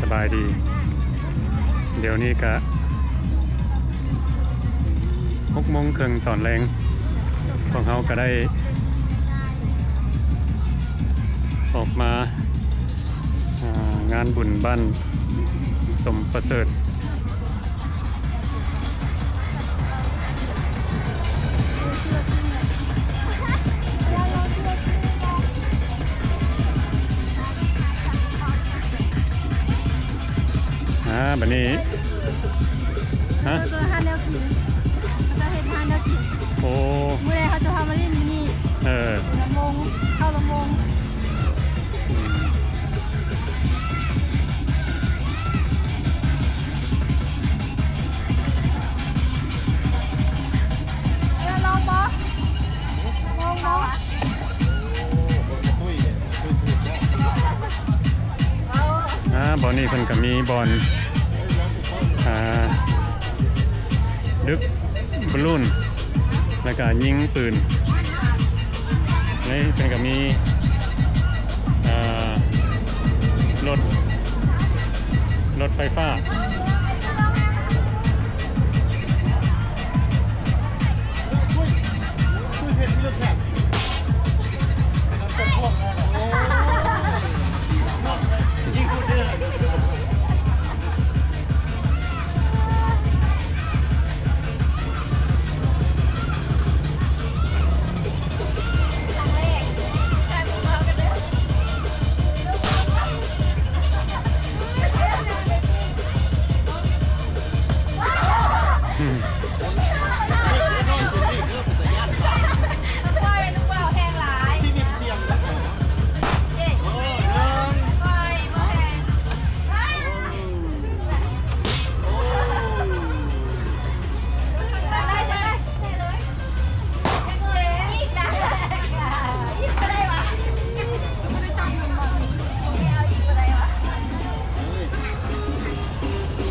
ສະບາຍດີ. ດຽວນີ້ກະຫົກໂມງເຄິ່ງຕອນແລງ, ພວກເຮົາກະໄດ້ອອກມາ ອ່າ ງານບຸນບ້ານສົມປະເສີດ. ອ່າ ບາດນີ້ ຮະ ເຮົາຈະຫາແນວກິນ ເຮົາຈະເຮັດຮ້ານແນວກິນ. ໂອ້ ມື້ໃດເຮົາຈະພາມາຫຼິ້ນມື້ນີ້. ເອີ ລະມົງ ເຂົ້າລະມົງ. ເອີ ລອງບໍ່? ລອງບໍ່? ອ່າ ບ່ອນນີ້ເພິ່ນກະມີບ່ອນ ອ່າ ດຶກບາລູນ ແລ້ວກະຍິງປືນ. ໃນເພິ່ນກະມີ ເອີ ລົດ ລົດໄຟຟ້າ.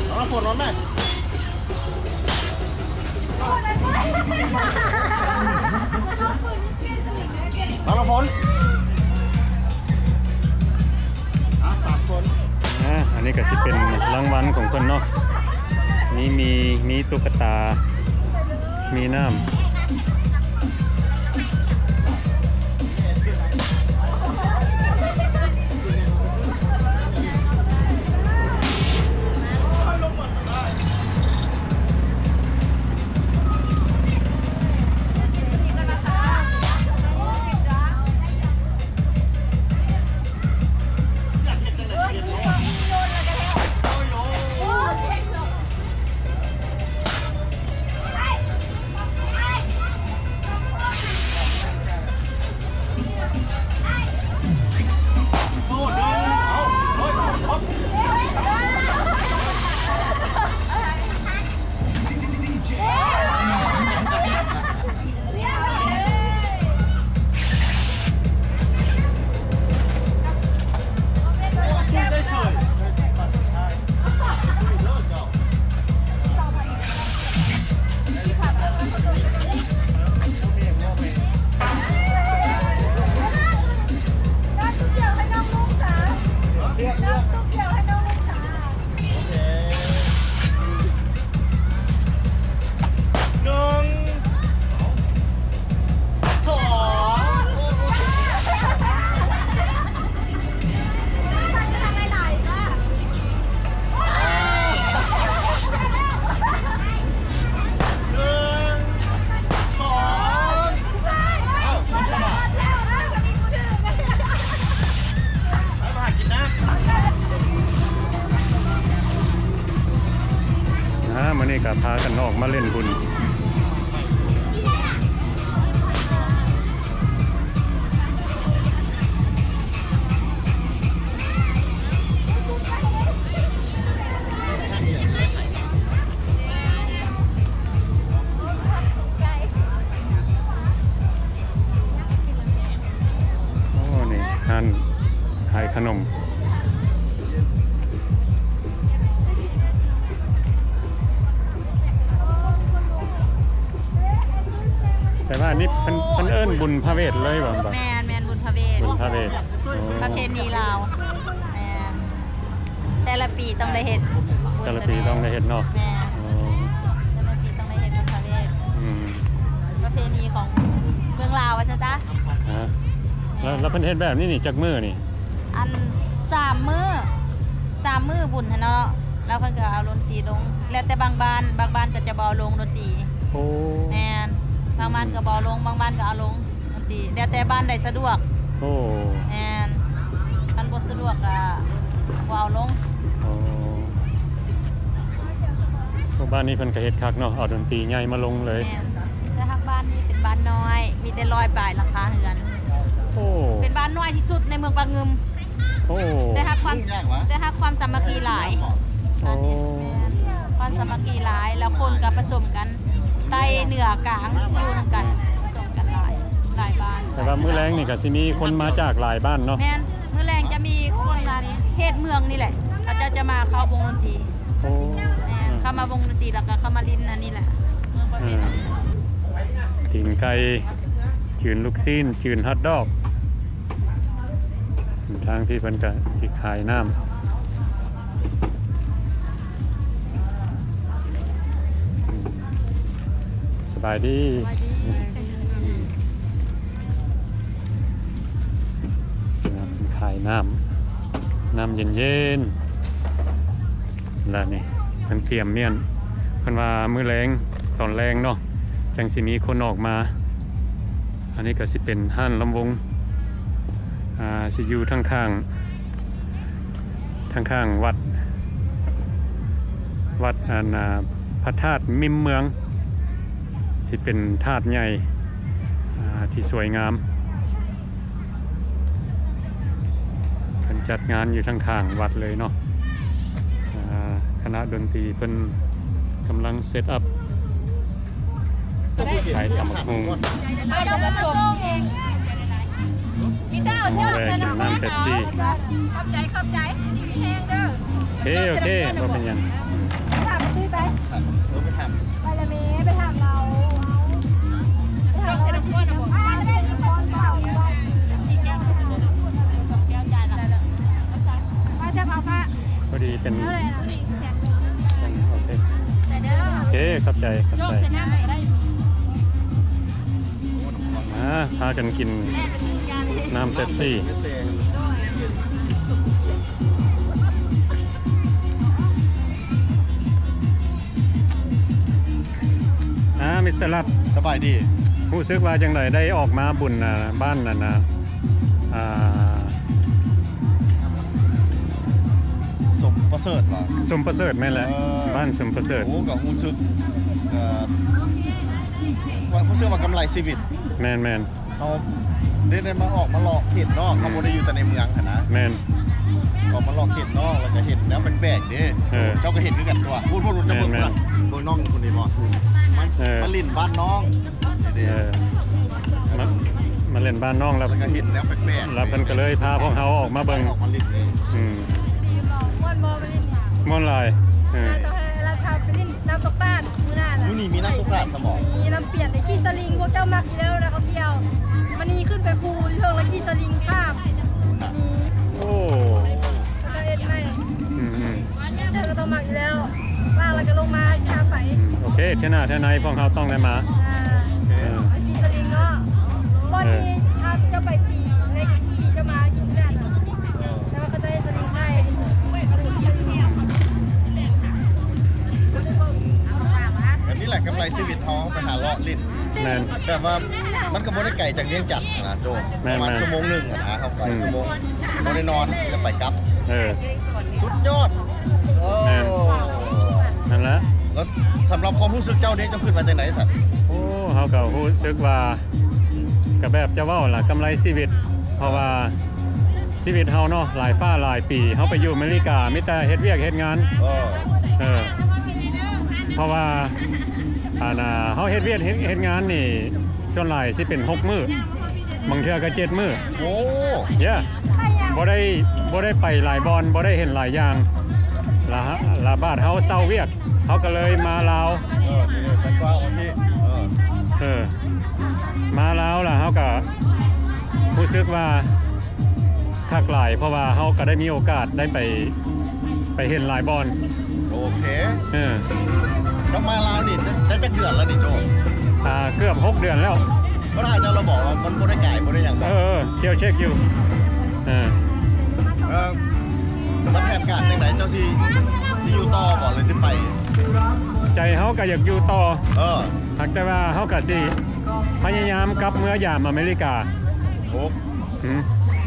ເອົາຝົນມາແມ່. ມາລະຝົນ ອ່າ ສາມຄົນ. ອ່າ ອັນນີ້ກະຊິເປັນລາງວັນຂອງເພິ່ນເນາະ ມີໝີ່ ມີຕຸກກະຕາ ມີນ້ຳ. ອ່າ ມື້ນີ້ກະພາກັນອອກມາຫຼິ້ນບຸນ. ໂອ້ ນີ້ຮ້ານຂາຍຂະໜົມ. ແຕ່ວ່າອັນນີ້ເພິ່ນ ເພິ່ນເອີ້ນບຸນພະເວດເລີຍບໍ່? ແມ່ນ ແມ່ນ ບຸນພະເວດ. ບຸນພະເວດ ໂອ້ ປະເພນີລາວ. ແມ່ນ ແຕ່ ແຕ່ລະປີຕ້ອງໄດ້ເຮັດບຸນ ແຕ່ລະປີຕ້ອງໄດ້ເຮັດເນາະ. ແມ່ນ ອໍ ແຕ່ລະປີຕ້ອງໄດ້ເຮັດບຸນພະເວດ ອືມ ປະເພນີຂອງເມືອງລາວວ່າຊັ້ນຊະ. ຮະ ແລ້ວ ແລ້ວເພິ່ນເຮັດແບບນີ້ນີ້ຈັກມື້ນີ້? ອັນ ສາມມື້ ສາມມື້ບຸນຫັ້ນເນາະ ແລ້ວເພິ່ນກໍເອົາດົນຕີລົງ ແລ້ວແຕ່ບາງບ້ານ ບາງບ້ານກໍຈະບໍ່ເອົາລົງດົນຕີ. ໂອ້ ແມ່ນ ບາງບ້ານກໍບໍ່ເອົາລົງ ບາງບ້ານກໍເອົາລົງ ດົນຕີ ແລ້ວແຕ່ບ້ານໃດສະດວກ. ໂອ້ ແມ່ນ ຄັນບໍ່ສະດວກກໍບໍ່ເອົາລົງ. ໂອ້ ພວກບ້ານນີ້ເພິ່ນກໍເຮັດຄັກເນາະ ເອົາດົນຕີໃຫຍ່ມາລົງເລີຍ. ແມ່ນ ແຕ່ຫາກບ້ານນີ້ເປັນບ້ານນ້ອຍ ມີແຕ່ຮ້ອຍປາຍຫຼັງຄາເຮືອນ. ໂອ້ ເປັນບ້ານນ້ອຍທີ່ສຸດໃນເມືອງປາງງຶມ. ໂອ້ ແຕ່ຫາກຄວາມ ແຕ່ຫາກຄວາມສາມັກຄີຫຼາຍ. ໂອ້ ອັນນີ້ແມ່ນ ຄວາມສາມັກຄີຫຼາຍ ແລ້ວຄົນກໍປະສົມກັນ ໃຕ້ເໜືອກາງຢູ່ນຳກັນ ປະສົມກັນຫຼາຍ ຫຼາຍບ້ານ. ແຕ່ວ່າມື້ແລງນີ້ກໍຊິມີຄົນມາຈາກຫຼາຍບ້ານເນາະ. ແມ່ນ ມື້ແລງຈະມີຄົນອັນເຂດເມືອງນີ້ແຫຼະ ເຂົາເຈົ້າຈະມາເຂົ້າວົງດົນຕີ. ໂອ້ ແມ່ນ ເຂົ້າມາວົງດົນຕີ ແລ້ວກໍເຂົ້າມາຫຼິ້ນອັນນີ້ແຫຼະ ເມືອງປະເພນີ. ອືມ ຕີນໄກ່ ຈືນລູກຊີ້ນ ຈືນຮອດດອກ. ທາງທີ່ເພິ່ນກະຊິຂາຍນ້ຳ. ສະບາຍດີ ສະບາຍດີ. ເພິ່ນຂາຍນ້ຳ ນ້ຳເຢັນໆ ແລະນີ້ເພິ່ນກຽມມ້ຽນ ເພິ່ນວ່າມື້ແລງ ຕອນແລງເນາະ ຈັ່ງຊິມີຄົນອອກມາ. ອັນນີ້ກໍຊິເປັນຮ້ານລຳວົງ ອ່າ ຊິຢູ່ທາງຂ້າງ ທາງຂ້າງວັດ ວັດອັນ ອ່າ ພະທາດມິມເມືອງ ຊິເປັນທາດໃຫຍ່ ອ່າ ທີ່ສວຍງາມ. ເພິ່ນຈັດງານຢູ່ທາງຂ້າງວັດເລີຍເນາະ. ອ່າ ຄະນະດົນຕີເພິ່ນກຳລັງເຊັດອັບ ຂາຍຕຳບັກຫຸ່ງ ມາແວ່ກິນນ້ຳເປັບຊີ. ຂອບໃຈ ຂອບໃຈ ດີມີແຮງເດີ. ໂອເຄ ໂອເຄ ບໍ່ເປັນຫຍັງ. ຖາມໄປ ໄປລະແມ່ ໄປຖາມລາວ. ເຈົ້າເຊັດນ້ຳກ້ອນນະບໍ່? ມາຈາກເອົາພະ ພໍດີເປັນ ໂອເຄ ໂອເຄ ຂອບໃຈ ຂອບໃຈ. ມາ ພາກັນກິນນ້ຳເປັບຊີ. ອ່າ ມິສເຕີລັດ ສະບາຍດີ. ຮູ້ສຶກວ່າຈັ່ງໃດ ໄດ້ອອກມາບຸນ ອ່າ ບ້ານນັ້ນນະ ອ່າ ສົມປະເສີດຫວາ? ສົມປະເສີດ ແມ່ນແຫຼະ. ເອີ ບ້ານສົມປະເສີດ. ໂອ້ ກໍຮູ້ສຶກ ເອີ ວ່າ ຮູ້ສຶກວ່າກຳໄລຊີວິດ. ແມ່ນໆ. ເຮົາໄດ້ ໄດ້ມາ ອອກມາເລາະເຂດນອກ ເຮົາບໍ່ໄດ້ຢູ່ແຕ່ໃນເມືອງຫັ້ນນະ. ແມ່ນ. ອອກມາເລາະເຂດນອກ ແລ້ວກໍເຫັນແນວແປກໆເດ້. ເອີ ເຈົ້າກໍເຫັນຄືກັນຕົວະ. ພຸ້ນໆ ເຈົ້າເບິ່ງພຸ້ນນະ ເບິ່ງນ້ອງຄົນນີ້ບໍ່? ມາ ເອີ ມາຫຼິ້ນບ້ານນ້ອງ. ເອີ ມາ ມາຫຼິ້ນບ້ານນ້ອງແລ້ວ ແລ້ວກໍເຫັນແນວແປກໆ ແລ້ວເພິ່ນກໍເລີຍພາພວກເຮົາອອກມາເບິ່ງ. ອອກມາຫຼິ້ນເດ້. ອືມ ມ່ວນບໍ່ໄປຫຼິ້ນ? ມ່ວນຫຼາຍ. ເອີ ລາວພາໄປຫຼິ້ນນ້ຳຕົກຕາດມື້ນັ້ນ. ຢູ່ນີ້ມີນ້ຳຕົກຕາດຊະບໍ່? ມີນ້ຳປຽນ ໄດ້ຂີ່ສະລິງ ພວກເຈົ້າມັກຢູ່ແລ້ວນະ ເຂົາກ່ຽວ. ມັນນີ້ຂຶ້ນໄປພູຢູ່ເທິງ ແລ້ວຂີ່ສະລິງຂ້າມ. ໂອ້ ເຂົາເຈົ້າເຮັດໃໝ່. ອືມໆ. ເຈົ້າກໍຕ້ອງມັກຢູ່ແລ້ວ ວ່າແລ້ວກໍລົງມາຊິພາໄປ. ໂອເຄ ເທື່ອໜ້າເທື່ອໃນພວກເຮົາຕ້ອງໄດ້ມາ. ອ່າ ເອີ ໄປຂີ່ສະລິງເນາະ. ບ່ອນທີ່ ເອີ ຖ້າເຈົ້າໄປປີ ໃນປີເຈົ້າມາຂີ່ສະລິງນະ ແຕ່ວ່າເຂົາເຈົ້າເຮັດສະລິງໃຫ້ ເຂົາເຈົ້າຂີ່ສະລິງ. ແບບນີ້ແຫຼະກຳໄລຊີວິດເຮົາ ໄປຫາເລາະຫຼິ້ນ. ແມ່ນ. ແບບວ່າມັນກໍບໍ່ໄດ້ໄກຈາກວຽງຈັນນະໂຈ. ແມ່ນໆ. ປະມານຊົ່ວໂມງໜຶ່ງຫັ້ນນະ ເຮົາໄປ ອືມ ຊົ່ວໂມງ ບໍ່ໄດ້ນອນ ແລ້ວໄປກັບ. ເອີ ສຸດຍອດ. ເອີ ແມ່ນ ນັ້ນແຫຼະ. ແລ້ວສຳລັບຄວາມຮູ້ສຶກເຈົ້າເດ ເຈົ້າຄິດວ່າຈັ່ງໃດຊັ້ນ? ໂອ້ ເຮົາກໍຮູ້ສຶກວ່າ ກໍແບບຈະເວົ້າລະ ກຳໄລຊີວິດ ເພາະວ່າຊີວິດເຮົາເນາະ ຫຼາຍຟ້າຫຼາຍປີ ເຮົາໄປຢູ່ອາເມລິກາ ມີແຕ່ເຮັດວຽກເຮັດງານ. ເອີ ເອີ ເພາະວ່າ ອັນ ເຮົາເຮັດວຽກເຮັດ ເຮັດງານນີ້ ສ່ວນຫຼາຍຊິເປັນຫົກມື້ ບາງເທື່ອກໍເຈັດມື້. ໂອ້ ເຢ ບໍ່ໄດ້ ບໍ່ໄດ້ໄປຫຼາຍບ່ອນ ບໍ່ໄດ້ເຫັນຫຼາຍຢ່າງ ລະ ລະບາດເຮົາເຊົາວຽກ ເຮົາກໍເລີຍມາລາວ. ເອີ ນີ້ແຫຼະ ແຕ່ວ່າ ໂອເຄ ເອີ ເອີ ມາລາວລະ ເຮົາກໍຮູ້ສຶກວ່າຄັກຫຼາຍ ເພາະວ່າເຮົາກໍໄດ້ມີໂອກາດໄດ້ໄປ ໄປເຫັນຫຼາຍບ່ອນ. ໂອເຄ ເອີ ເຈົ້າມາລາວນີ້ໄດ້ ໄດ້ຈັກເດືອນແລ້ວນີ້ໂຈ? ອ່າ ເກືອບຫົກເດືອນແລ້ວ. ບໍ່ໄດ້ ເຈົ້າລະບອກວ່າມັນບໍ່ໄດ້ກາຍ ບໍ່ໄດ້ຫຍັງບໍ່? ເອີ ເອີ ທ່ຽວເຊັກຢູ່. ເອີ ເອີ ແລ້ວແຜນການຈັ່ງໃດ? ເຈົ້າຊິ ຊິຢູ່ຕໍ່ບໍ່ ຫຼືຊິໄປ? ໃຈເຮົາກໍຢາກຢູ່ຕໍ່ ເອີ ຫາກແຕ່ວ່າເຮົາກໍຊິພະຍາຍາມກັບເມືອຢາມອາເມລິກາ. ໂອ້ ຫືມ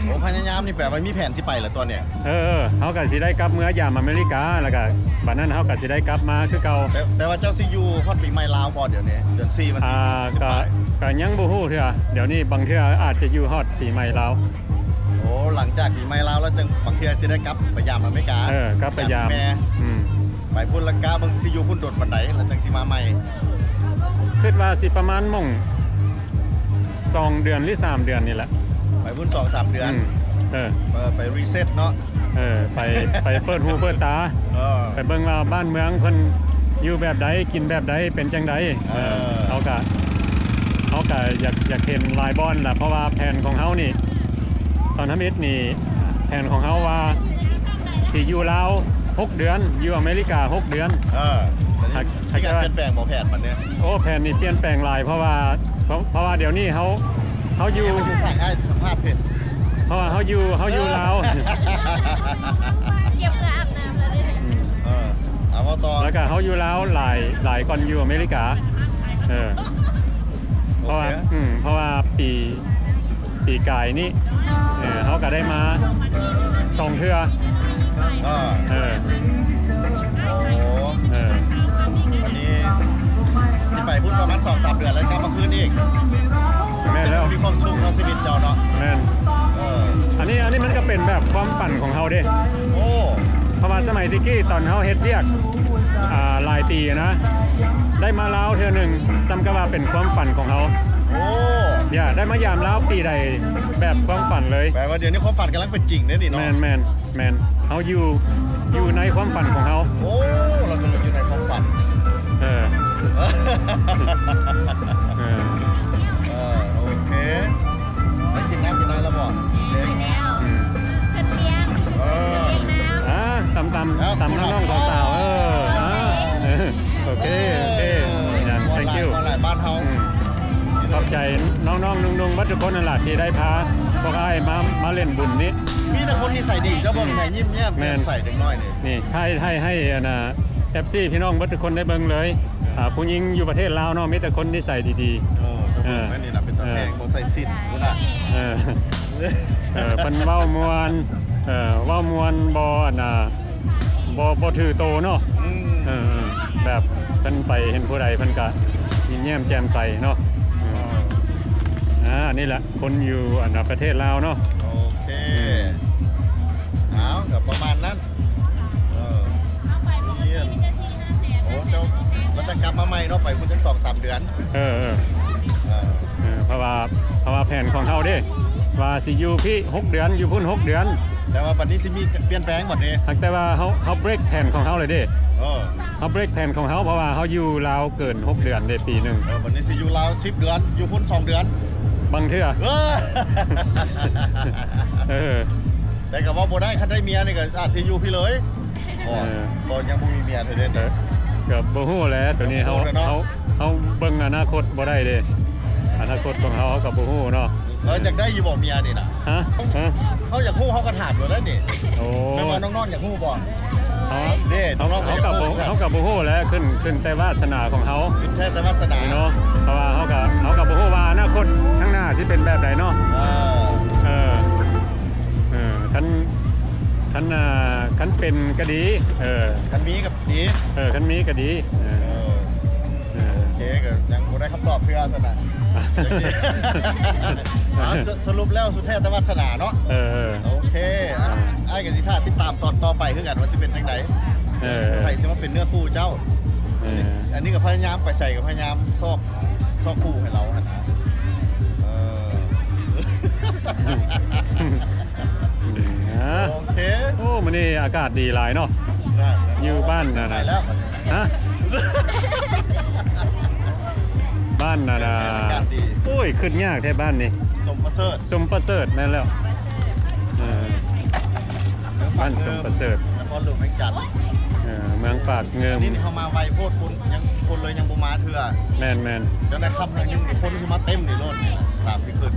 ໂອ້ ພະຍາຍາມນີ້ແປວ່າມີແຜນຊິໄປແລ້ວຕອນນີ້. ເອີ ເອີ ເຮົາກໍຊິໄດ້ກັບເມືອຢາມອາເມລິກາ ແລ້ວກໍບາດນັ້ນເຮົາກໍຊິໄດ້ກັບມາຄືເກົ່າ. ແຕ່ ແຕ່ວ່າເຈົ້າຊິຢູ່ຮອດປີໃໝ່ລາວບໍ່? ດຽວນີ້ເດືອນສີ່ມັນ ອ່າ ຊິ ກໍ ປາຍ ກໍຍັງບໍ່ຮູ້ເທື່ອ. ດຽວນີ້ບາງເທື່ອອາດຈະຢູ່ຮອດປີໃໝ່ລາວ. ໂອ້ ຫຼັງຈາກປີໃໝ່ລາວແລ້ວຈັ່ງບາງເທື່ອຊິໄດ້ກັບໄປຢາມອາເມລິກາ. ເອີ ກັບໄປຢາມ ຢາມແມ່. ອືມ ໄປພຸ້ນລະກະເບິ່ງຊິຢູ່ພຸ້ນດົນປານໃດ ແລ້ວຈັ່ງຊິມາໃໝ່. ຄິດວ່າຊິປະມານໝ່ອງສອງເດືອນ ຫຼື ສາມເດືອນນີ້ແຫຼະ. ໄປພຸ້ນສອງສາມເດືອນ. ອືມ ເອີ ເອີ ໄປຣີເຊັດເນາະ. ເອີ ໄປ ໄປເປີດຫູເປີດຕາ. ເອີ ໄປເບິ່ງວ່າບ້ານເມືອງເພິ່ນຢູ່ແບບໃດ ກິນແບບໃດ ເປັນຈັ່ງໃດ. ເອີ ເອີ ເຮົາກະ ເຮົາກະຢາກ ຢາກເຫັນຫຼາຍບ່ອນລະ ເພາະວ່າແຜນຂອງເຮົານີ້ ຕອນທຳອິດນີ້ ແຜນຂອງເຮົາວ່າຊິຢູ່ລາວຫົກເດືອນ ຢູ່ອາເມລິກາຫົກເດືອນ. ເອີ ຫາກ ມີການປ່ຽນແປງບໍ່ແຜນບັດນີ້? ໂອ້ ແຜນນີ້ປ່ຽນແປງຫຼາຍ ເພາະວ່າ ເພາະ ເພາະວ່າດຽວນີ້ເຮົາ ເຮົາຢູ່ ໃຫ້ອ້າຍສຳພາດເພິ່ນ ເພາະວ່າເຮົາຢູ່ ເຮົາຢູ່ລາວ. ກຽມເພື່ອອາບນ້ຳແລ້ວເດ້. ອືມ ເອີ ເອົາ ເວົ້າຕໍ່. ແລ້ວກະເຮົາຢູ່ລາວຫຼາຍ ຫຼາຍກ່ອນຢູ່ອາເມລິກາ. ເອີ ເພາະວ່າ ໂອເຄ ອືມ ເພາະວ່າປີ ປີກາຍນີ້ ເອີ ເຮົາກໍໄດ້ມາສອງເທື່ອ. ເອີ ເອີ ໂອ້ ເອີ ວັນນີ້ຊິໄປພຸ້ນປະມານສອງສາມເດືອນ ແລ້ວກັບມາຄືນອີກ. ແມ່ນແລ້ວ ມີຄວາມສຸກເນາະ ຊີວິດເຈົ້າເນາະ. ແມ່ນ ເອີ ອັນນີ້ ອັນນີ້ມັນກໍເປັນແບບຄວາມຝັນຂອງເຮົາເດ້. ໂອ້ ເພາະວ່າສະໄໝແຕ່ກີ້ຕອນເຮົາເຮັດວຽກ ອ່າ ຫຼາຍປີນະ ໄດ້ມາລາວເທື່ອໜຶ່ງ ສ່ຳກັບວ່າເປັນຄວາມຝັນຂອງເຮົາ. ໂອ້ ຢາກໄດ້ມາຢາມລາວປີໃດ ແບບຄວາມຝັນເລີຍ. ແປວ່າດຽວນີ້ຄວາມຝັນກຳລັງເປັນຈິງເດ້ນີ້ເນາະ. ແມ່ນ ແມ່ນ ແມ່ນ ເຮົາຢູ່ ຢູ່ໃນຄວາມຝັນຂອງເຮົາ. ໂອ້ ລາວກໍຢູ່ໃນຄວາມຝັນ. ເອີ ເອີ ເອີ ໂອເຄ. ໄດ້ກິນນ້ຳກິນໄດ້ແລ້ວບໍ່? ກິນແລ້ວ. ອືມ ເພິ່ນລ້ຽງ ເອີ ເພິ່ນລ້ຽງນ້ຳ. ອ່າ ຕຳ ຕຳ ຕຳນ້ອງໆສາວໆ. ເອີ ອ່າ ເອີ ໂອເຄ ໂອເຄ ເອີ thank you ຫຼາຍ ບ້ານເຮົາ. ອືມ ຂອບໃຈນ້ອງໆນຸ່ງໆເບິດທຸກຄົນນັ້ນລະ ທີ່ໄດ້ພາພວກອ້າຍມາ ມາຫຼິ້ນບຸນນີ້. ມີແຕ່ຄົນນິໄສດີ ເຈົ້າເບິ່ງແມ່ ຍິ້ມແຍ້ມແຈ່ມໃສເດັກນ້ອຍນີ້. ນີ້ ຖ່າຍ ຖ່າຍໃຫ້ ອັນນ່າ ເອັຟຊີ ພີ່ນ້ອງເບິດທຸກຄົນໄດ້ເບິ່ງເລີຍ. ອ່າ ຜູ້ຍິງຢູ່ປະເທດລາວເນາະ ມີແຕ່ຄົນນິໄສດີໆ. ໂອ້ ເຈົ້າເບິ່ງແມ່ນນີ້ນະ ເອີ ເປັນຕາແພງ ເອີ ບໍ່ໃສ່ສິ້ນພຸ້ນນະ. ເອີ ເອີ ເພິ່ນເວົ້າມ່ວນ ເອີ ເວົ້າມ່ວນ ບໍ່ ອັນນ່າ ບໍ່ ບໍ່ຖືໂຕເນາະ. ອືມ ເອີ ເອີ ແບບເພິ່ນໄປເຫັນຜູ້ໃດເພິ່ນກະຍິ້ມແຍ້ມແຈ່ມໃສເນາະ. ເອີ ເອີ ອ່າ ນີ້ແຫຼະ ຄົນຢູ່ ອັນນ່າ ປະເທດລາວເນາະ. ໂອເຄ ອືມ ເອົາ ກໍປະມານນັ້ນ. ເອີ ໂອ້ ເຈົ້າ ມັນຈະກັບມາໃໝ່ເນາະ ໄປພຸ້ນຈັກສອງສາມເດືອນ. ເອີ ເອີ ເອີ ເອີ ເພາະວ່າ ເພາະວ່າແຜນຂອງເຮົາເດ້ ວ່າຊິຢູ່ພີ້ຫົກເດືອນ ຢູ່ພຸ້ນຫົກເດືອນ. ແຕ່ວ່າບັດນີ້ຊິມີປ່ຽນແປງບັດນີ້. ຫາກແຕ່ວ່າເຮົາ ເຮົາເບຣກແຜນຂອງເຮົາເລີຍເດ້. ເອີ ເຮົາເບຣກແຜນຂອງເຮົາ ເພາະວ່າເຮົາຢູ່ລາວເກີນຫົກເດືອນເດ້ ປີໜຶ່ງ. ເອີ ບັດນີ້ຊິຢູ່ລາວສິບເດືອນ ຢູ່ພຸ້ນສອງເດືອນ ບາງເທື່ອ. ເອີ ເອີ ແຕ່ກໍເວົ້າບໍ່ໄດ້ ຄັນໄດ້ເມຍນີ້ກໍອາດຊິຢູ່ພີ້ເລີຍ. ເອີ ບໍ່ ຍັງບໍ່ມີເມຍເທື່ອເດ້. ເອີ ກໍບໍ່ຮູ້ແຫຼະ ໂຕນີ້ເຮົາ ເຮົາ ເຮົາເບິ່ງອະນາຄົດບໍ່ໄດ້ເດ້. ອະນາຄົດຂອງເຮົາ ເຮົາກໍບໍ່ຮູ້ເນາະ. ເອີ ຢາກໄດ້ຢູ່ບໍ່ເມຍນີ້ນະ? ຮະ? ຮະ? ເຮົາຢາກຮູ້ ເຮົາກໍຖາມໂລດແລ້ວນີ້. ໂອ້ ແມ່ນບໍ່ ນ້ອງໆຢາກຮູ້ບໍ່? ເຮົາ ເດ້ ນ້ອງໆ ເຮົາກໍບໍ່ ເຮົາກໍບໍ່ຮູ້ແຫຼະ ຂຶ້ນ ຂຶ້ນແຕ່ວາສະໜາຂອງເຮົາ. ຂຶ້ນແຕ່ ແຕ່ວາສະໜາເນາະ. ເພາະວ່າເຮົາກໍ ເຮົາກໍບໍ່ຮູ້ວ່າອະນາຄົດຂ້າງໜ້າຊິເປັນແບບໃດເນາະ. ເອີ ເອີ ເອີ ຄັນ ຄັນ ອ່າ ຄັນເປັນກໍດີ. ເອີ ຄັນມີກໍດີ. ເອີ ຄັນມີກໍດີ. ເອີ ເອີ ເອີ ໂອເຄ ກໍຍັງບໍ່ໄດ້ຄຳຕອບເທື່ອຊັ້ນນະ. ອ່າ ສະ ສະຫຼຸບແລ້ວສຸດແທ້ແຕ່ວາສະໜາເນາະ. ເອີ ເອີ ໂອເຄ ອ່າ ອ້າຍກໍຊິຖ້າຕິດຕາມຕອນຕໍ່ໄປຄືກັນວ່າຊິເປັນຈັ່ງໃດ. ເອີ ເອີ ໃຜຊິມາເປັນເນື້ອຄູ່ເຈົ້າ. ເອີ ອັນນີ້ກໍພະຍາຍາມໄປໃສກໍພະຍາຍາມຊອກ ຊອກຄູ່ໃຫ້ລາວຫັ້ນນະ. ເອີ ອືມ ອ່າ ໂອເຄ. ໂອ້ ມື້ນີ້ອາກາດດີຫຼາຍເນາະ. ຢູ່ບ້ານນັ້ນນະ. ຮະ? ບ້ານນັ້ນນະ. ໂອ້ຍ ຂຶ້ນຍາກແທ້ບ້ານນີ້. ສົມປະເສີດ ສົມປະເສີດ ແມ່ນແລ້ວ. ເອີ ເອີ ບ້ານສົມປະເສີດ ນະຄອນຫຼວງວຽງຈັນ ເອີ ເມືອງປາກເງິມ. ນີ້ເຮົາມາໄວໂພດ ຄົນຍັງ ຄົນເລີຍຍັງບໍ່ມາເທື່ອ. ແມ່ນໆ ຈັ່ງໃດຄ່ຳໜ້ອຍໜຶ່ງ ຄົນຊິມາເຕັມນີ້ໂລດນີ້ ຕາມທີ່ຄິດ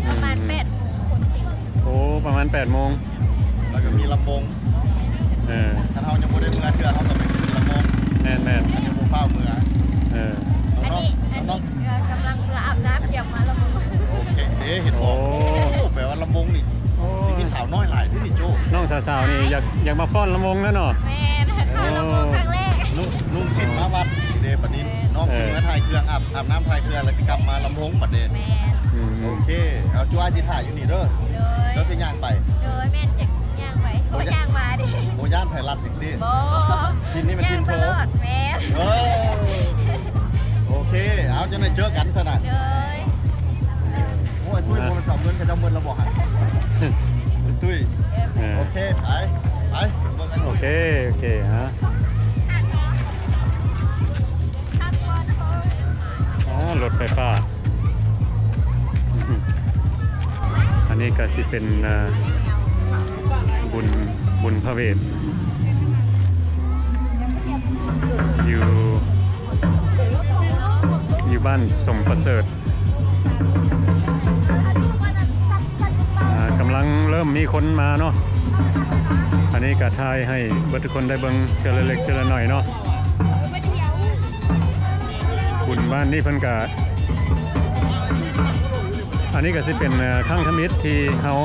ປະມານ ອືມ ແປດໂມງຄົນເຕັມ. ໂອ້ ປະມານແປດໂມງ ແລ້ວກໍມີລຳວົງ. ເອີ ຄັນເຮົາຍັງບໍ່ໄດ້ເມືອເທື່ອ ເຮົາກໍໄປຂຶ້ນລຳວົງ. ແມ່ນໆ ຍັງບໍ່ຟ້າວເມືອ. ເອີ ອັນນີ້ ອັນນີ້ ເອີ ກຳລັງເມືອອາບນ້ຳ ຕຽມມາລຳວົງ. ໂອເຄ ເດ້ ເຫັນບໍ່? ໂອ້ ໂອ້ ແປວ່າລຳວົງນີ້ ໂອ້ ຊິມີສາວນ້ອຍຫຼາຍເດ້ນີ້ໂຈ້. ນ້ອງສາວໆນີ້ຢາກ ຢາກມາຟ້ອນລຳວົງແລ້ວເນາະ. ແມ່ນ ເຂົ້າລຳວົງຄັ້ງແລກ. ລຸງ ລຸງສິດມາວັດເດ້ ບັດນີ້ນ້ອງ ເອີ ຊິມາຖ່າຍເຄື່ອງ ອາບ ອາບນ້ຳຖ່າຍເຄື່ອງ ແລ້ວຊິກັບມາລຳວົງບັດນີ້. ແມ່ນ ອືມ ໂອເຄ ເອົາ ຈຸອ້າຍຊິຖ້າຢູ່ນີ້ເດີ. ໂດຍ ເຈົ້າຊິຍ່າງໄປ? ໂດຍ ແມ່ນ ຈະຍ່າງໄປ ບໍ່ ບໍ່ ຍ່າງມາເດ້. ບໍ່ຢ້ານໃຜລັດ ຕິ ບໍ່ ຖິ່ນນີ້ແມ່ນຖິ່ນໂທ. ແມ່ນ ເອີ ໂອເຄ ເອົາ ຈັ່ງໃດເຈີກັນຊັ້ນນະ. ໂດຍ ໂອ້ຍ ຕຸ້ຍ ບໍ່ແມ່ນເຂົາເງິນເຂົາເຈົ້າໝົດແລ້ວບໍ່ຫັ້ນ? ຕຸ້ຍ ເອີ ໂອເຄ ໄປ ໄປ ໄປເບິ່ງກັນ. ໂອເຄ ໂອເຄ ຮະ ອ່າ ລົດໄຟຟ້າ. ອັນນີ້ກໍຊິເປັນ ເອີ ບຸນ ບຸນພະເວດ ຢູ່ ຢູ່ບ້ານສົມປະເສີດ. ອ່າ ກຳລັງເລີ່ມມີຄົນມາເນາະ. ອັນນີ້ກໍຖ່າຍໃຫ້ເບິດທຸກຄົນໄດ້ເບິ່ງເທື່ອລະເລັກເທື່ອລະໜ້ອຍເນາະ. ບຸນບ້ານນີ້ເພິ່ນກະ ອັນນີ້ກະຊິເປັນ ເອີ ຄັ້ງທຳອິດທີ່ເຮົາ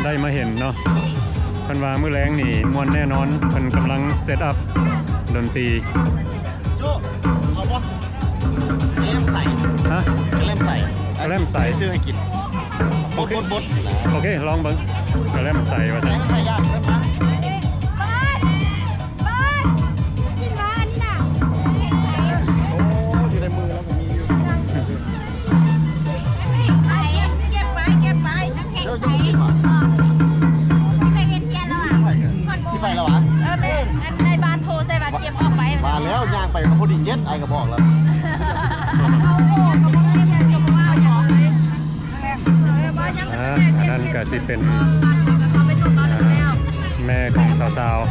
ໄດ້ມາເຫັນເນາະ. ເພິ່ນວ່າມື້ແລງນີ້ມ່ວນແນ່ນອນ ເພິ່ນກຳລັງເຊັດອັບດົນຕີ. ໂຈ້ ເອົາບໍ່? ກະແລັມໃສ. ຮະ? ກະແລັມໃສ. ກະແລັມໃສ ຊື້ໃຫ້ກິນ. ໂອເຄ ບົດໆ ໂອເຄ ລອງເບິ່ງ ກະແລັມໃສວ່າຊັ້ນ. ເບິ່ງ ເບິ່ງ ກິນວ່າອັນນີ້ນະ. ໂອ້ ຢູ່ໃນມືລາວກໍມີຢູ່. ເກັບໄປ ເກັບໄປ ນ້ຳແຂງໃສ. ຊິໄປແລ້ວຫວາ? ເອີ ແມ່ນ ອັນນາຍບ້ານໂທໃສ່ວ່າ ເກັບອອກໄປ. ມາແລ້ວ ຍ່າງໄປກໍພໍດີເຈັດ ອ້າຍກໍບອກແລ້ວ. ອ່າ ອັນນັ້ນກະຊິເປັນ ອ່າ ແມ່ຂອງສາວໆ.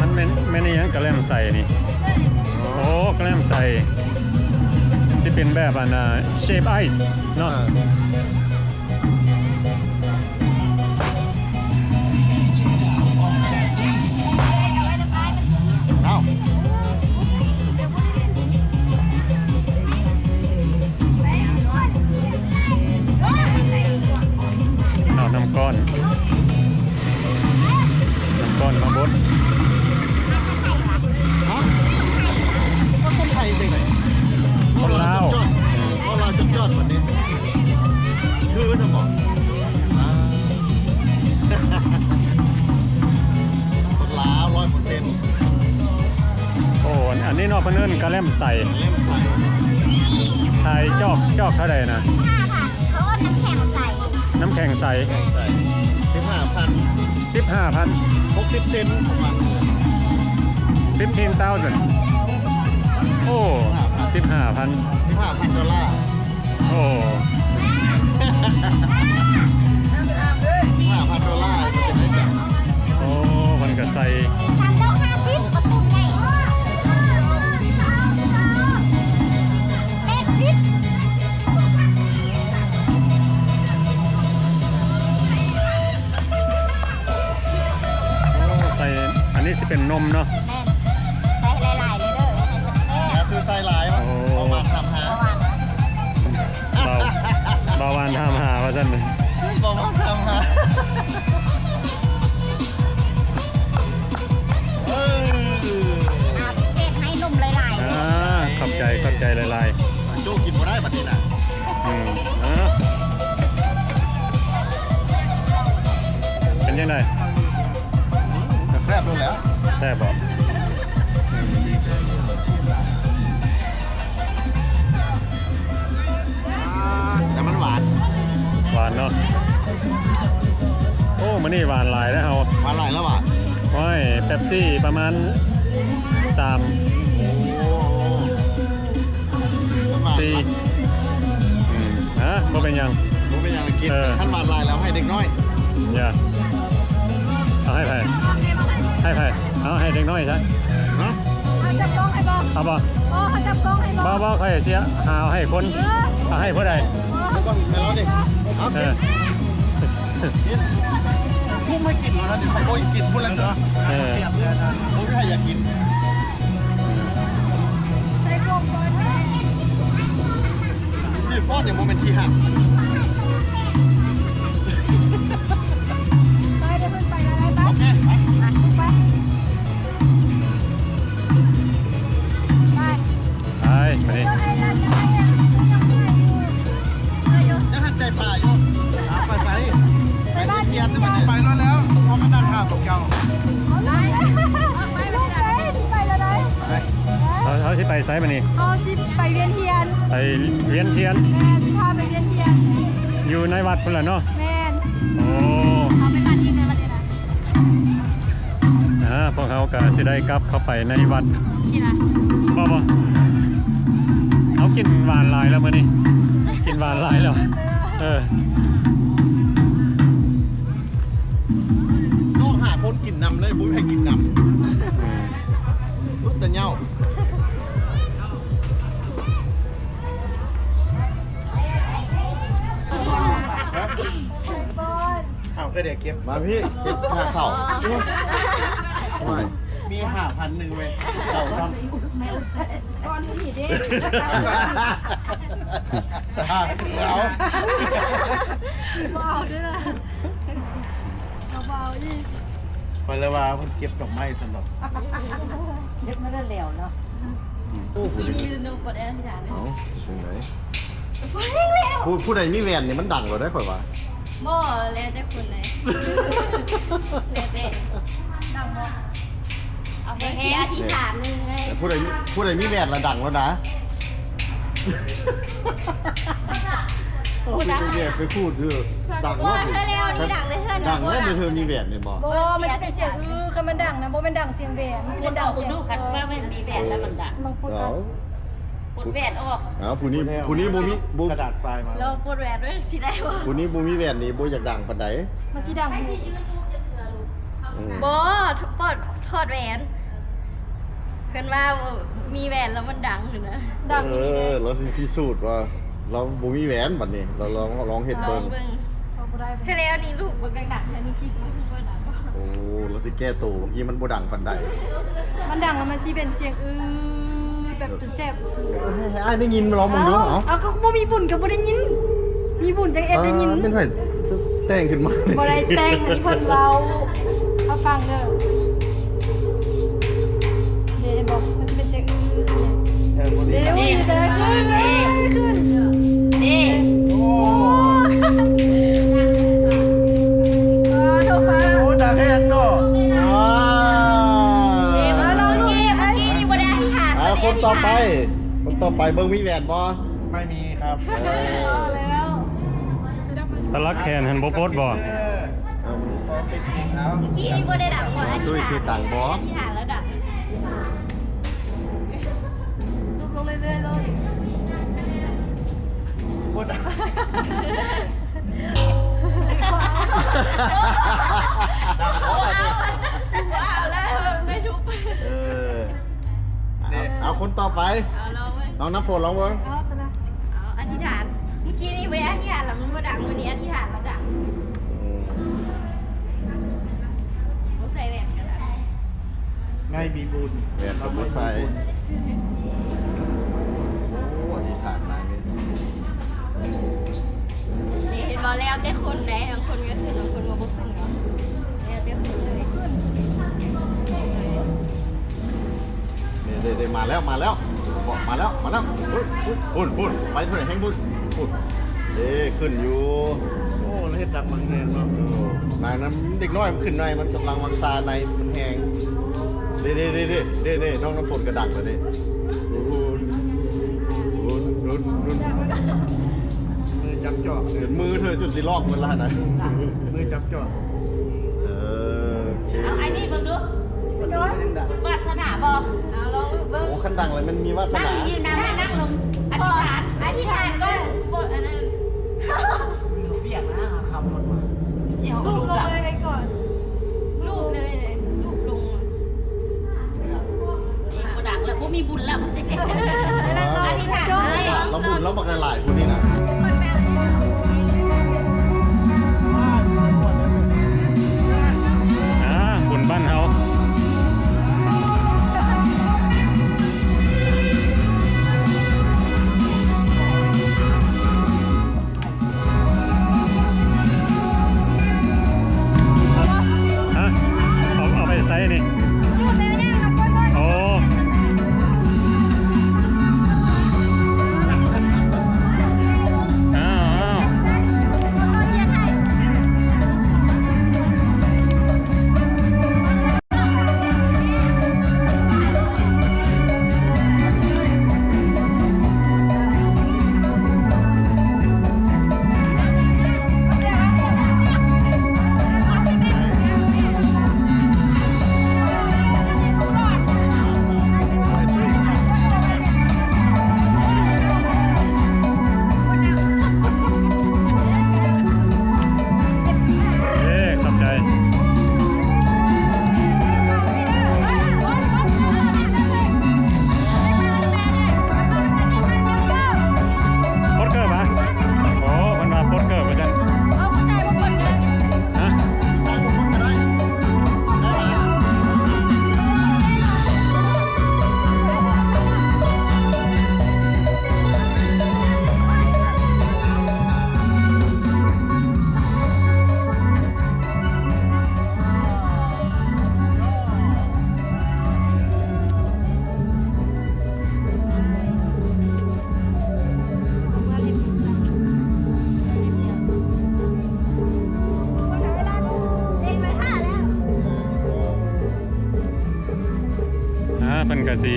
ມັນແມ່ນ ແມ່ນອີ່ຫຍັງ ກະແລັມໃສນີ້? ໂອ້ ກະແລັມໃສ ຊິເປັນແບບອັນນ່າ ເຊບໄອສ໌ເນາະ. ອ່າ ເອົ້າ ເອົານ້ຳກ້ອນ ນ້ຳກ້ອນມາບົດ. ຮະ? ຄົນໄທຈັ່ງໃດ? ຄົນລາວ ຄົນລາວຈົນຍອດບັດນີ້ ຄືຊັ້ນບໍ? ອ່າ ຄົນລາວຮ້ອຍເປີເຊັນ. ໂອ້ ອັນ ອັນນີ້ເນາະ ເພິ່ນເອີ້ນກະແລັມໃສ. ກະແລັມໃສ. ຂາຍຈອກ ຈອກເທົ່າໃດນະ? ສິບຫ້າພັນ. ເຂົາເອີ້ນນ້ຳແຂງໃສ. ນ້ຳແຂງໃສ. ສິບຫ້າພັນ. ສິບຫ້າພັນ. ຫົກສິບເຊັນປະມານ. Fifteen thousand. ໂອ້ ສິບຫ້າພັນ. ສິບຫ້າພັນໂດລາ. ໂອ້ ຫ້າພັນໂດລາ ເປັນໄດ້ຈັງ. ໂອ້ ມັນກະໃສ່ ສາມຮ້ອຍຫ້າສິບ ປະຕູໃຫຍ່ ແປດສິບ. ໂອ້ ໃສ່ ອັນນີ້ຊິເປັນນົມເນາະ. ແມ່ນ ໃສ່ຫຼາຍໆເລີຍເດີ ໃຫ້ແຊບໆ. ຢ່າຊື້ໃສ່ຫຼາຍ ໂອ້ ເບົາຫວານຖາມຫາ ເບົາຫວານ ເບົາຫວານຖາມຫາວ່າຊັ້ນ. ເບົາຫວານຖາມຫາ. ເອີ ອ່າ ພິເສດໃຫ້ນົມຫຼາຍໆເລີຍ. ອ່າ ຂອບໃຈ ຂອບໃຈຫຼາຍໆ. ໂຈ້ກິນບໍ່ໄດ້ບັດນີ້ນະ. ອືມ ເອີ ເປັນຈັ່ງໃດ? ກະແຊບໂລດແຫຼະ. ແຊບບໍ່? ອືມ ແຕ່ມັນຫວານ ຫວານເນາະ. ໂອ້ ມື້ນີ້ຫວານຫຼາຍແລ້ວເຮົາ. ຫວານຫຼາຍແລ້ວຫວາ? ໂອ້ຍ ເປັບຊີປະມານສາມ ສີ່ ອືມ ຮະ ບໍ່ເປັນຫຍັງ ບໍ່ເປັນຫຍັງ ກິນ ເອີ ຄັນຫວານຫຼາຍແລ້ວໃຫ້ເດັກນ້ອຍ ຢ່າ ເອົາໃຫ້ໃຜ ໃຫ້ໃຜ ເອົາໃຫ້ເດັກນ້ອຍຊະ ຮະ ເຮົາຈັບກ້ອງໃຫ້ບໍ່ ເອົາບໍ່ ບໍ່ ເຮົາຈັບກ້ອງໃຫ້ບໍ່ ບໍ່ ບໍ່ ຂ້ອຍຊິຫາເອົາໃຫ້ຄົນ ເອີ ເອົາໃຫ້ຜູ້ໃດ ບໍ່ ໃຫ້ລາວນີ້ ເອົາ ເອີ ກິນ ກຸ້ມໃຫ້ກິນເນາະ ໃຫ້ບໍ່ກິນພຸ້ນລະເນາະ ເອີ ບໍ່ມີໃຜຢາກກິນ ໃສ່ພວກກ່ອນ ນີ້ປ້ອນນີ້ບໍ່ແມ່ນທີ່ຫັກ ໄປ ດຽວເພິ່ນໄປແລ້ວ ໄປ ໂອເຄ ໄປ ໄປ ໄປ ໄປ ມານີ້ ຍັງຫັນໃຈປາຢູ່ ເອົາໄປໃສ ໄປບ້ານ ໄປແລ້ວ ເພາະມັນນັ່ງຖ້າພວກເຈົ້າ ໄປ ໄປແລ້ວໄດ໋ ໄປ ເຮົາ ເຮົາຊິໄປໃສບາດນີ້ ເຮົາຊິໄປວຽນທຽນ ໄປວຽນທຽນ ແມ່ນ ຊິພາໄປວຽນທຽນ ຢູ່ໃນວັດພຸ້ນລະເນາະ ແມ່ນ ໂອ້ ເຮົາໄປຕັດອີກໃນວັດນີ້ນະ ອ່າ ພວກເຮົາກະຊິໄດ້ກັບເຂົ້າໄປໃນວັດ ກິນຫວານ ບໍ່ ບໍ່ ເຮົາກິນຫວານຫຼາຍແລ້ວມື້ນີ້ ກິນຫວານຫຼາຍແລ້ວ ເອີ ຕ້ອງຫາຄົນກິນນຳເລີຍ ບໍ່ມີໃຜກິນນຳ ອືມ ລຸດແຕ່ເຫຍົາ ເອົາ ກໍໄດ້ເກັບ ມາພີ່ ເກັບຄ່າເຂົ້າ ໂອ້ຍ ມີຫ້າພັນໜຶ່ງເວີຍ ເຂົ້າຊ້ຳ ກ່ອນນີ້ເດ້ ສາທຸ ເອົາ ບໍ່ເອົາເດີ້ລະ ເອົາ ບໍ່ເອົາອີກ ຂ້ອຍເລີຍວ່າເພິ່ນເກັບດອກໄມ້ຊັ້ນດອກ ເກັບມາແລ້ວເນາະ ອືມ ໂອ້ ຜູ້ນີ້ ນີ້ໜູບໍ່ໄດ້ອະທິຖານເລີຍ ເອົ້າ ຈັ່ງໃດ ຜູ້ ຜູ້ໃດມີແວ່ນນີ້ມັນດັງໂລດເດ້ ຂ້ອຍວ່າ ບໍ່ ແລ້ວແຕ່ຄົນໃດ ແລ້ວແຕ່ ດັງບໍ່ ເອົາໄປແຄ່ອະທິຖານໜຶ່ງເລີຍ ແຕ່ຜູ້ໃດ ຜູ້ໃດມີແວ່ນລະດັງໂລດນະ ໂອ້ ໄປແບບໄປພູດເດີ ດັງໂລດນີ້ ເທື່ອແລ້ວນີ້ດັງເລີຍ ເທື່ອ ດັງແລ້ວນີ້ ເທື່ອມີແວ່ນນີ້ບໍ່ ບໍ່ ມັນຊິເປັນສຽງອື້ ຄັນມັນດັງນະ ບໍ່ແມ່ນດັງສຽງແວ່ນ ມັນຊິເປັນດັງສຽງ ເບິ່ງດູ ຄັນວ່າມັນມີແວ່ນແລ້ວມັນດັງ ເອົ້າ ປົດແວ່ນອອກ ເອົ້າ ຜູ້ນີ້ ຜູ້ນີ້ບໍ່ມີ ບໍ່ ຂະໜາດຊາຍມາ ລອງປົດແວ່ນເບິ່ງຊິໄດ້ບໍ່ ຜູ້ນີ້ບໍ່ມີແວ່ນນີ້ບໍ່ຢາກດັງປານໃດ ມັນຊິດັງຢູ່ ອືມ ບໍ່ ຖອດ ຖອດແວ່ນ ເພິ່ນວ່າມີແວ່ນແລ້ວມັນດັງຫັ້ນນະ ດັງ ເອີ ລາວຊິພິສູດວ່າລາວບໍ່ມີແວ່ນ ບັດນີ້ລາວລອງ ລອງເຮັດເບິ່ງ ລອງເບິ່ງ ເຮົາບໍ່ໄດ້ ເທື່ອແລ້ວນີ້ລູກບໍ່ດັງໆ ເທື່ອນີ້ຊິບໍ່ຮູ້ວ່າດັງບໍ່ ໂອ້ ລາວຊິແກ້ໂຕ ບາງທີມັນບໍ່ດັງປານໃດ ມັນດັງແລ້ວມັນຊິເປັນສຽງອືດແບບຈົນແສບຫູ ເອີ ໃຫ້ອ້າຍໄດ້ຍິນ ມາລອງເບິ່ງດູ ເອົາ ເອົາ ເອົາ ກໍບໍ່ມີບຸນກໍບໍ່ໄດ້ຍິນ ມີບຸນຈັ່ງເຮັດໄດ້ຍິນ ເອີ ແມ່ນໃຜແຕ່ງຂຶ້ນມາ ບໍ່ໄດ້ແຕ່ງ ອັນນີ້ເພິ່ນເວົ້າ ເຮົາຟັງເດີ ເດ້ ເຫັນບໍ່ ມັນຊິເປັນສຽງອືດ ເອີ ເດ້ ເດ້ ຂຶ້ນ ເດ້ ຂຶ້ນ ເດ້ ໂອ້ ໂອ້ ດາກແຮງເນາະ ວ້າວ ເດ້ ມາລອງເກມ ເມື່ອກີ້ນີ້ບໍ່ໄດ້ອະທິຖານ ອ່າ ຄົນຕໍ່ໄປ ຄົນຕໍ່ໄປ ເບິ່ງມີແຫວນບໍ່? ໄມ່ມີຄັບ ເອີ ເອົາແລ້ວ ຕະຫຼັກແຂນຫັ້ນບໍ່ປົດບໍ່? ເອີ ເອົາ ຂໍເປັນຈິງເອົາ ເມື່ອກີ້ນີ້ບໍ່ໄດ້ດັງບໍ່? ຕຸ້ຍຊິດັງບໍ່? ອະທິຖານແລ້ວດັງ ຫຼຸບລົງເລື້ອຍໆ ໂລດ ບໍ່ດັງ ດັງບໍ່? ເອົາແລ້ວ ໄປທຸບ ເອີ ເອົາ ເອົາຄົນຕໍ່ໄປ ເອົາລອງເບິ່ງ ນ້ອງນ້ຳຝົນລອງເບິ່ງ ເອົາຊັ້ນນະ ເອົາ ອະທິຖານ ເມື່ອກີ້ນີ້ບໍ່ໄດ້ອະທິຖານແລ້ວມັນບໍ່ດັງ ມື້ນີ້ອະທິຖານແລ້ວດັງ ອືມ ບໍ່ໃສ່ແວ່ນກໍໄດ້ ໄມ່ມີບຸນ ແວ່ນກໍບໍ່ໃສ່ ໂອ້ ອະທິຖານຫຼາຍເດ້ ນີ້ເຫັນບໍ່ ແລ້ວແຕ່ຄົນໃດ ບາງຄົນກໍຂຶ້ນ ບາງຄົນກໍບໍ່ຂຶ້ນເນາະ ແລ້ວແຕ່ຄົນເລີຍ ນີ້ ນີ້ ນີ້ ມາແລ້ວ ມາແລ້ວ ມາແລ້ວ ມາແລ້ວ ພຸ້ນ ພຸ້ນ ໄປເທົ່າໃດແຮງພຸ້ນ ພຸ້ນ ເດ້ ຂຶ້ນຢູ່ ໂອ້ ເຮັດດັງບັກແຮງເນາະ ນາງນຳເດັກນ້ອຍມັນຂຶ້ນໃນ ມັນກຳລັງວາງຊາໃນ ມັນແຮງ ເດ້ ເດ້ ນ້ອງນ້ຳຝົນກະດັງແລ້ວເດ້ ພຸ້ນ ພຸ້ນ ພຸ້ນ ມືຈັບຈອກ ຈົນມືເທີຈົນຊິລອກໝົດລະຫັ້ນນະ ມືຈັບຈອກ ເອີ ໂອເຄ ເອົາ ອ້າຍ ນີ້ເບິ່ງດູ ວາສະໜາບໍ່? ເອົາລອງເບິ່ງ. ໂອ້ ຄັນດັງແລ້ວແມ່ນມີວາສະໜາ. ນັ່ງຢູ່ນຳ ນັ່ງລົງ ອະທິຖານ ອະທິຖານກ່ອນ. ບົດອັນນັ້ນ ເລື່ອງວຽກນະ ຄຳລົດມາ ທີ່ເຮົາລົງໄດ້ກ່ອນ ລູບເລີຍ ລູບລົງ. ນີ້ບໍ່ດັງແລ້ວ ບໍ່ມີບຸນແລ້ວ. ອະທິຖານເລີຍ ລາວບຸນລາວບັກຫຼາຍໆ ຜູ້ນີ້ນະ. ອ່າ ບຸນບ້ານເຮົາ. ຮະ ເອົາ ເອົາໄປໃສນີ້? ໂອ້ ອ້າວ ອ້າວ. ເອີ ຂອບໃຈ. ໂປດເກີບຫວາ? ໂອ້ ເພິ່ນວ່າໂປດເກີບວ່າຊັ້ນ. ເອີ ຜູ້ຊາຍບໍ່ປົດກໍໄດ້. ຮະ? ຜູ້ຊາຍບໍ່ປົດກໍໄດ້. ອ່າ ເພິ່ນກະຊິ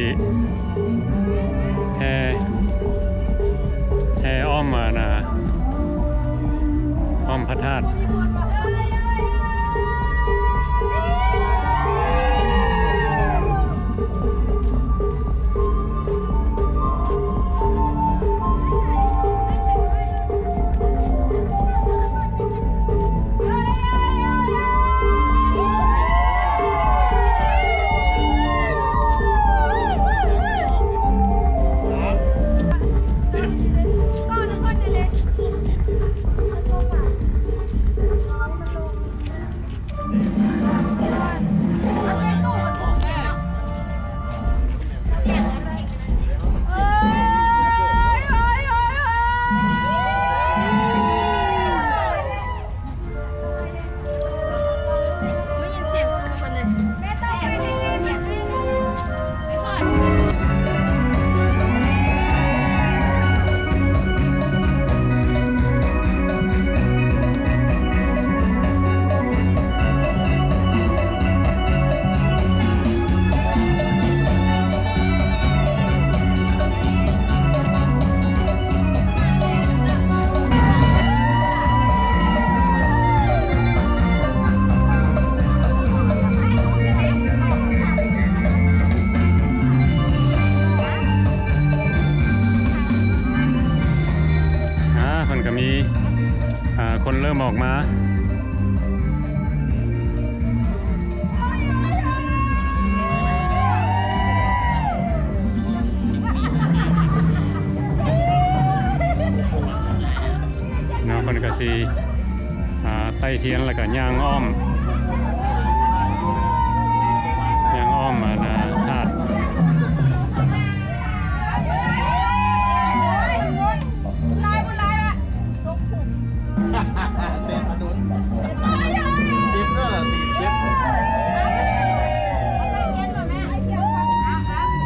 ແຫ່ ແຫ່ອ້ອມ ອັນນ່າ ອ້ອມພະທາດ. ອ່າ ເພິ່ນກະມີ ອ່າ ຄົນເລີ່ມອອກມາ. ເນາະ ເພິ່ນກະຊິ ອ່າ ໄຕ້ທຽນ ແລ້ວກະຍ່າງອ້ອມ ຍ່າງອ້ອມ ອັນນ່າ ທາດ. ເຕະສະດຸດ ເຈັບເດີ ຕີນເຈັບ.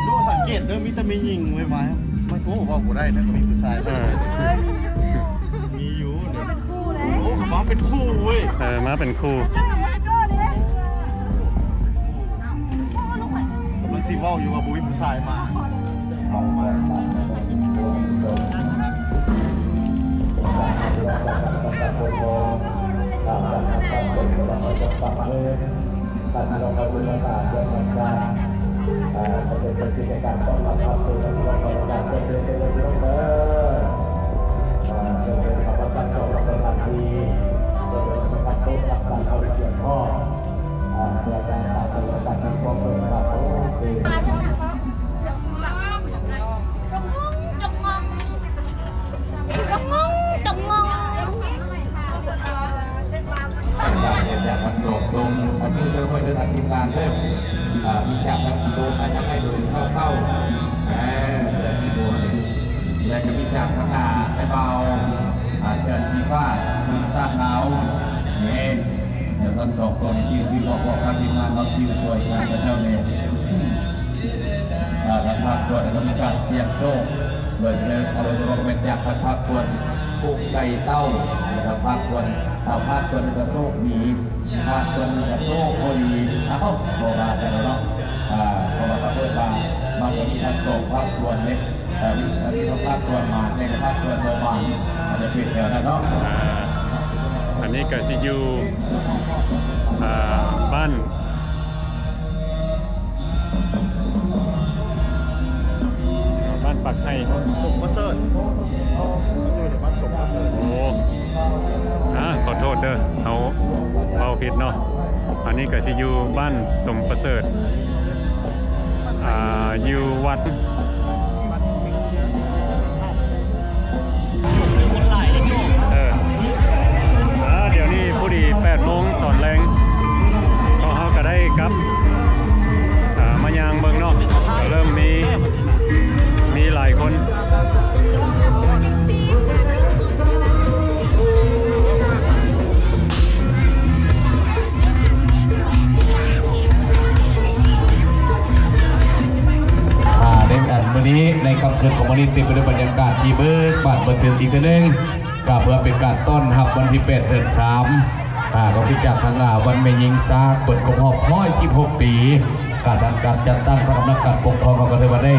ໂອ້ ສັງເກດເດີ ມີແຕ່ແມ່ຍິງໄວໆ. ໂອ້ ເວົ້າບໍ່ໄດ້ນະ ມີຜູ້ຊາຍ. ເອີ ມີຢູ່ ມີຢູ່. ໂອ້ ເຂົາມາເປັນຄູ່ເວີຍ. ເອີ ມາເປັນຄູ່. ກຳລັງຊິເວົ້າຢູ່ວ່າບໍ່ມີຜູ້ຊາຍມາ. ເອີ. ທ່ານລອງເອົາເປັນປະທານຈັດງານ ເອີ ເປັນກິດຈະກຳຕ້ອນຮັບຮັບເຊີນ ທ່ານລອງເອົາເປັນປະທານຈັດງານເດີ ເຊີນເດີ ເຊີນເດີ ຂໍປະທານເຈົ້າ ປະທານທີ່ ເຊີນເດີ ປະທານໂຕ ປະທານເອົາເສຍງພໍ ເພື່ອການຕາມປະຕິບັດຂອງເພິ່ນ ໂອເຄ. ຈະງອງ ຈະງອງ ຈະງອງ ຈະງອງ ຈາກທັງສອງຕົງ ອັນນີ້ເຊີນໄວ້ເດີ ທາງທີມງານເດີ ອ່າ ມີຈາກທັງໂຕນ ທາງໄອ້ໂດຍເຕົ້າເຕົ້າ ເອີ ເສື້ອສີບວນ ແລະກໍມີຈາກທາງ ອ່າ ໄອ້ບ່າວ ອ່າ ເສື້ອສີຟ້າ ທາງຊາດລາວ ນີ້ ແລະທັງສອງຕົວນີ້ ທີ່ ທີ່ບອກ ບອກທາງທີມງານເນາະ ທີ່ຊ່ວຍງານຂະເຈົ້າແດ່ ອ່າ ທາງພາກສ່ວນ ແລະກໍມີການສ່ຽງໂຊກ ໂດຍສະເພາະ ໂດຍສະເພາະກໍແມ່ນຈາກທາງພາກສ່ວນກຸກໄກ່ເຕົ້າ ແລະກໍພາກສ່ວນ ອ່າ ພາກສ່ວນໜຶ່ງກໍໂຊກດີ ພາກສ່ວນໜຶ່ງກໍໂຊກບໍ່ດີ ເອົ້າ ບໍ່ວ່າກັນແລ້ວເນາະ ອ່າ ເພາະວ່າເຂົາເອີ້ນວ່າ ມັນກໍມີທັງສອງພາກສ່ວນເດ້ ເອີ ອັນນີ້ກໍພາກສ່ວນມານ ແຕ່ກໍພາກສ່ວນບໍ່ມານ ອາດຈະເປັນແນວນັ້ນເນາະ ອ່າ ອັນນີ້ກໍຊິຢູ່ ອ່າ ບ້ານ ບ້ານປາກໄຮ່ ສົມປະເສີດ ຢູ່ໃນບ້ານສົມປະເສີດ ໂອ້ ອ່າ ຂໍໂທດເດີ ເຮົາເວົ້າຜິດເນາະ ອັນນີ້ກໍຊິຢູ່ບ້ານສົມປະເສີດ ອ່າ ຢູ່ວັດ ເອີ ອ່າ ດຽວນີ້ພໍດີແປດໂມງຕອນແລງ ພວກເຮົາກໍໄດ້ກັບ ອ່າ ມາຍ່າງເບິ່ງເນາະ ກໍເລີ່ມມີ ມີຫຼາຍຄົນ. ອ່າ ໃນອັນມື້ນີ້ ໃນຄ່ຳຄືນຂອງມື້ນີ້ ເຕັມໄປດ້ວຍບັນຍາກາດທີ່ເບີກບານບັນເທີງອີກເທື່ອໜຶ່ງ ກໍເພື່ອເປັນການຕ້ອນຮັບວັນທີແປດ ເດືອນສາມ ອ່າ ກໍຄືຈາກທາງ ອ່າ ວັນແມ່ຍິງຊາກ ເປີດຄົບຮອບຮ້ອຍສິບຫົກປີ ການ ທາງການຈັດຕັ້ງ ທາງອຳນາດການປົກຄອງ ເຮົາກໍຖືວ່າໄດ້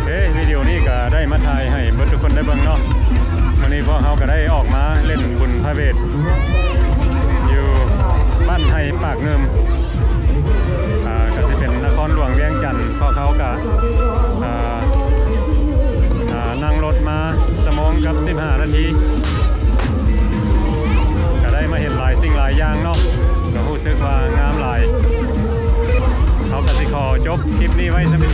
ເອີ ວິດີໂອນີ້ກໍໄດ້ມາຖ່າຍໃຫ້ເບິດທຸກຄົນໄດ້ເບິ່ງເນາະ. ມື້ນີ້ພວກເຮົາກໍໄດ້ອອກມາຫຼິ້ນບຸນພະເວດ ຢູ່ບ້ານໄຮ່ປາກງື່ມ ອ່າ ກໍຊິເປັນນະຄອນຫຼວງວຽງຈັນ. ພວກເຮົາກໍ ອ່າ ອ່າ ນັ່ງລົດມາຊົ່ວໂມງກັບສິບຫ້ານາທີ ກໍໄດ້ມາເຫັນຫຼາຍສິ່ງຫຼາຍຢ່າງເນາະ ກໍຮູ້ສຶກວ່າງາມຫຼາຍ. ເຮົາກໍຊິຂໍຈົບຄລິບນີ້ໄວ້ສ່ຳນີ້